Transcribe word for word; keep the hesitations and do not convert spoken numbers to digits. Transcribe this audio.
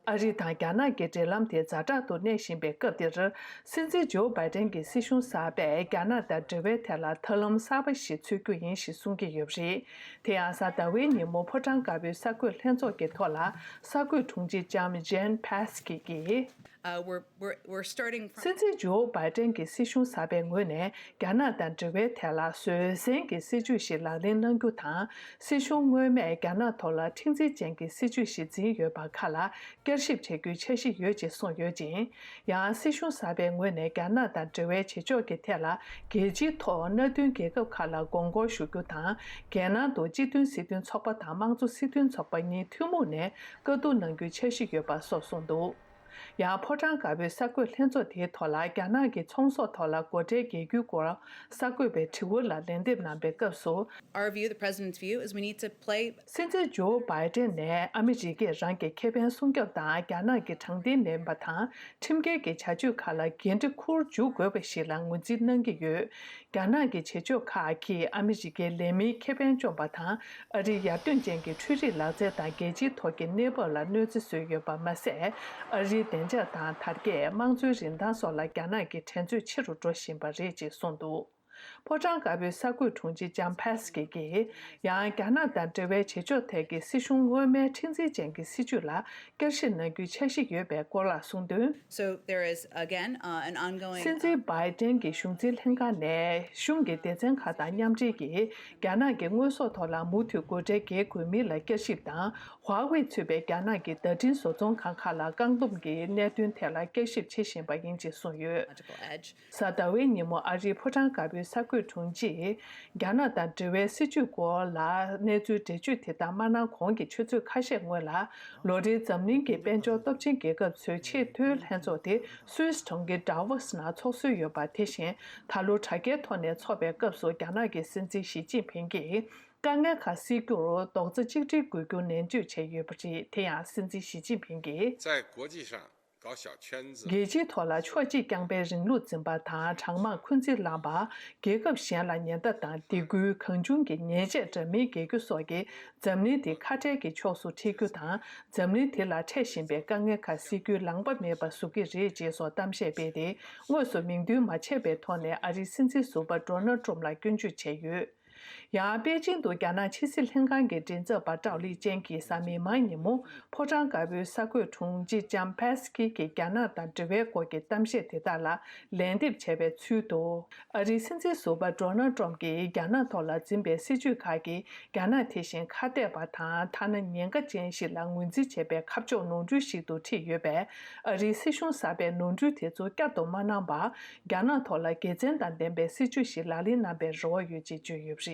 ཨ་རི་དང་རྒྱ་ནག་གི་འབྲེལ་ལམ་དེ་ཛ་དྲག་ཏུ་གནས་བཞིན་པའི་སྐབས་འདིར། སྲིད་འཛིན་ཇོ་བྷའི་ཏན་གྱི་སྲིད་གཞུང་གསར་པས་རྒྱ་ནག་དང་འབྲེལ་བའི་ཐད་ལ་ཐབས་ལམ་གསར་པ་ཞིག་འཚོལ་རྒྱུ་ཡིན་ཞེས་གསུང་གི་ཡོད་པ་རེད། དེ་ཡང་གཟའ་ཟླ་བའི་ཉིན་མོ་ཕོ་བྲང་དཀར་པོའི་གསར་འགོད་ལྷན་ཚོགས་ཀྱི་ཐོག་ལ་གསར་འགོད་དྲུང་ཆེ་ལྕམ་ཇེན་ཕེ་སི་ཀི་གིས། Uh, we're, we're, we're starting from སྲིད་འཛིན་ཇོ་བྷའི་ཏན་གྱི་སྲིད་གཞུང་གསར་པའི་ངོས་ནས་རྒྱ་ནག་དང་འབྲེལ་བའི་ཐད་ལ་བཟོད་བསྲན་གྱི་སྲིད་བྱུས་ཤིག་ལག་ལེན་གནང་རྒྱུ་དང་། སྲིད་གཞུང་སྔོན་མས་རྒྱ་ནག་ཐོག་ལ་མཁྲེགས་འཛིན་ཅན་གྱི་སྲིད་བྱུས་ཤིག་འཛིན་ཡོད་པ་ཁག་ལ་བསྐྱར་ཞིབ་བྱ་རྒྱུའི་འཆར་གཞི་ཡོད་ཅེས་གསུངས་ཡོད་ཅིང་། ཡང་སྲིད་གཞུང་གསར་པའི་ངོས་ནས་རྒྱ་ནག་དང་འབྲེལ་བའི་བྱེད་ཕྱོགས་ཀྱི་ཐད་ལ་རྒྱལ་སྤྱིའི་ཐོག་མནའ་མཐུན་རྒྱལ་ཁབ་ཁག་ལ་དགོངས་སྐོར་ཞུ་རྒྱུ་དང་། རྒྱལ་ནང་དུ་སྤྱི་མཐུན་སྲིད་དོན་ཚོགས་པ་དང་དམངས་གཙོ་སྲིད་དོན་ཚོགས་པ་གཉིས་ཐུན་མོང་ནས་བཀའ་བསྡུར་གནང་རྒྱུའི་འཆར་གཞི་ཡོད་པ་སོགས་གསུངས་འདུག་ཡང་ཕོ་བྲང་དཀར་པོའི་གསར་འགོད་ལྷན་ཚོགས་དེའི་ཐོག་ལ་རྒྱ་ནག་གི་ཚོང་ཟོག་ཐོག་ལ་སྒོ་ཁྲལ་འགེལ་རྒྱུའི་སྐོར་གསར་འགོད་པའི་དྲི་བ་ལ་ལན་འདེབས་གནང་པའི་སྐབས་སུ། Our view, the president's view, is we need to play སྲིད་འཛིན་ཇོ་བྷའི་ཏན་ནས་ཨ་མི་རི་ཀས་རང་གི་ཁེ་ཕན་སྲུང་སྐྱོབ་དང་རྒྱ་ནག་གི་དྲང་བདེན་ལྡན་པ་དང་ཁྲིམས་འགལ་གྱི་བྱ་སྤྱོད་ཁག་ལ་འགན་འཁྲི་འཁུར་འཇུག་དགོས་པ་ཞིག་ལ་ངོས་འཛིན་གནང་གི་ཡོད། རྒྱ་ནག་གི་བྱེད་ཕྱོགས་ཁག་གིས་ཨ་མི་རི་ཀའི་ལས་མིའི་ཁེ་ཕན་བཅོམ་པ་དང་། ཨ་རིའི་ཡར་ཐོན་ཅན་གྱི་འཕྲུལ་རིག་ལག་རྩལ་དང་རྒྱལ་སྤྱིའི་ཐོག་གི་གནས་བབ་ལ་གནོད་འཚེ་བཟོས་ཡོད་པ་མ་ཟད། ཨ་རིའི་བདེ་འཇགས་དང་དར་རྒྱས། དམངས་གཙོའི་རིན་ཐང་སོགས་ལ་རྒྱ་ནག་གི་འགྲན་རྩོད་ཆེ་རུ་འགྲོ་བཞིན་པ་རེད་ཅེས་གསུངས་འདུག་ཕོ་བྲང་དཀར་པོའི་གསར་འགོད་དྲུང་ཆེ་ལྕམ་ཕེ་སི་ཀི་གིས་ཡང་རྒྱ་ནག་དང་འབྲེལ་བའི་བྱེད་ཕྱོགས་ཐད་ཀྱི་སྲིད་གཞུང་སྔོན་མའི་མཁྲེགས་འཛིན་ཅན་གྱི་སྲིད་བྱུས་ལ་བསྐྱར་ཞིབ་གནང་རྒྱུའི་འཆར་གཞི་ཡོད་པའི་སྐོར་ལ་གསུངས་དོན། So there is again uh, an ongoing སྲིད་འཛིན་བྷའི་ཏན་གྱི་གཞུང་འཛིན་ལྷན་ཁང་ནས་གཞུང་གི་སྡེ་ཚན་ཁག་དང་མཉམ་འབྲེལ་གྱིས་རྒྱ་ནག་གི་དངོས་ཟོག་ཐོག་ལ་མུ་མཐུད་སྒོ་ཁྲལ་འགེལ་དགོས་མིན་ལ་བསྐྱར་ཞིབ་དང་། ཧྭ་ཝེ་ཚུད་པའི་རྒྱ་ནག་གི་བརྡ་འཕྲིན་བཟོ་ཚོང་ཁང་ཁག་ལ་བཀག་སྡོམ་གྱི་གནད་དོན་ཐད་ལ་བསྐྱར་ཞིབ་བྱེད་བཞིན་པ་ཡིན་ཅེས་གསུངས་ཡོད། Technological edge. གཟའ་ཟླ་བའི་ཉིན་མོ་ཨ་རིའི་ཕོ་བྲང་དཀར་པོའི་གསར་འགོད་དྲུང་ཆེས་རྒྱ་ནག་དང་འབྲེལ་བའི་སྲིད་བྱུས་སྐོར་ལ་གནས་ཚུལ་འགྲེལ་བརྗོད་དེ་ལྟར་མ་གནང་གོང་གི་ཆུ་ཚོད་ཁ་ཤས་སྔོན་ལ། ལོ་རེའི་འཛམ་གླིང་གི་དཔལ་འབྱོར་སྟོབས་ཆེན་རྒྱལ་ཁབ་ཚོའི་ཆེས་མཐོའི་ལྷན་ཚོགས་དེ་སུད་སི་གྲོང་ཁྱེར་ཌ་ཝོ་སི་ནང་འཚོགས་སྲོལ་ཡོད་པ། དེ་བཞིན་ད་ལོ་དྲ་རྒྱའི་ཐོག་ནས་འཚོགས་པའི་སྐབས་སུ་རྒྱ་ནག་གི་སྲིད་འཛིན་ཞི་ཅིན་ཕིང་གིས་དཀའ་ངལ་ཁག་སེལ་རྒྱུར་རྡོག་རྩ་གཅིག་སྒྲིལ་དགོས་རྒྱུ་ནན་བརྗོད་བྱས་ཡོད་པ་རེད། དེ་ཡང་སྲིད་འཛིན་ཞི་ཅིན་ཕིང་གིས། 在国际上 搞小圈子། རྒྱལ་སྤྱིའི་ཐོག་ལ་ཕྱོགས་གཅིག་རྐྱང་པའི་རིང་ལུགས་འཛིན་པ་དང་གྲང་དམག་འཁོན་འཛིན་ལངས་པ། རྒྱལ་ཁབ་གཞན་ལ་ཉེན་བརྡ་དང་སྡིགས་སྐུལ་གང་བྱུང་གིས་ཉེས་ཆད་འདྲ་མིན་འགེལ་རྒྱུ་སོགས་ཀྱིས་འཛམ་གླིང་འདི་ཁ་བྲལ་གྱི་ཕྱོགས་སུ་ཁྲིད་རྒྱུ་དང་། འཛམ་གླིང་དེ་ལ་འཕྲད་བཞིན་པའི་དཀའ་ངལ་ཁག་སེལ་རྒྱུའི་ལངས་པ་མེད་པ་བཟོ་གི་རེད་ཅེས་སོགས་གཏམ་བཤད་སྤེལ་ཏེ། དངོས་སུ་མིང་འདོན་མ་བྱས་པའི་ཐོག་ནས་ཨ་རིའི་སྲིད་འཛིན་ཟུར་པ་ཌོ་ནལ་ཊམ་ལ་སྐྱོན་བརྗོད་བྱས་ཡོད། ཡང་པེ་ཅིང་དུ་རྒྱ་ནག་ཕྱི་སྲིད་ལྷན་ཁང་གི་མགྲིན་ཚབ་པ་ཀྲའོ་ལི་ཅན་གྱིས་གཟའ་མིག་དམར་ཉིན་མོ་ཕོ་བྲང་དཀར་པོའི་གསར་འགོད་དྲུང་ཆེ་ལྕམ་ཕེ་སི་ཀི་གིས་རྒྱ་ནག་དང་འབྲེལ་བའི་སྐོར་གྱི་གཏམ་བཤད་དེ་དག་ལ་ལན་འདེབས་བྱས་པའི་ཚུལ་དུ། ཨ་རིའི་སྲིད་འཛིན་ཟུར་པ་ཌོ་ནལ་ཊམ་གྱིས་རྒྱ་ནག་ཐོག་ལ་འཛིན་པའི་སྲིད་བྱུས་ཁག་གིས་རྒྱ་ནག་དེ་བཞིན་ཁ་གཏད་པ་དང་ཐ་ན་ཉེན་ཁ་ཅན་ཞིག་ལ་ངོས་འཛིན་བྱེད་པའི་ཁ་ཕྱོགས་ནོར་འཁྲུལ་ཞིག་ཏུ་ཁྲིད་ཡོད་པས། ཨ་རིའི་སྲིད་གཞུང་གསར་པས་ནོར་འཁྲུལ་དེ་ཚོ་བསྐྱར་དུ་མ་གནང་བར། རྒྱ་ནག་ཐོག་ལ་དགེ་མཚན་དང་ལྡན་པའི་སྲིད་བྱུས་ཤིག་ལག་ལེན་གནང་པའི་རེ་བ་ཡོད་ཅེས་བརྗོད་ཡོད་པ་རེད།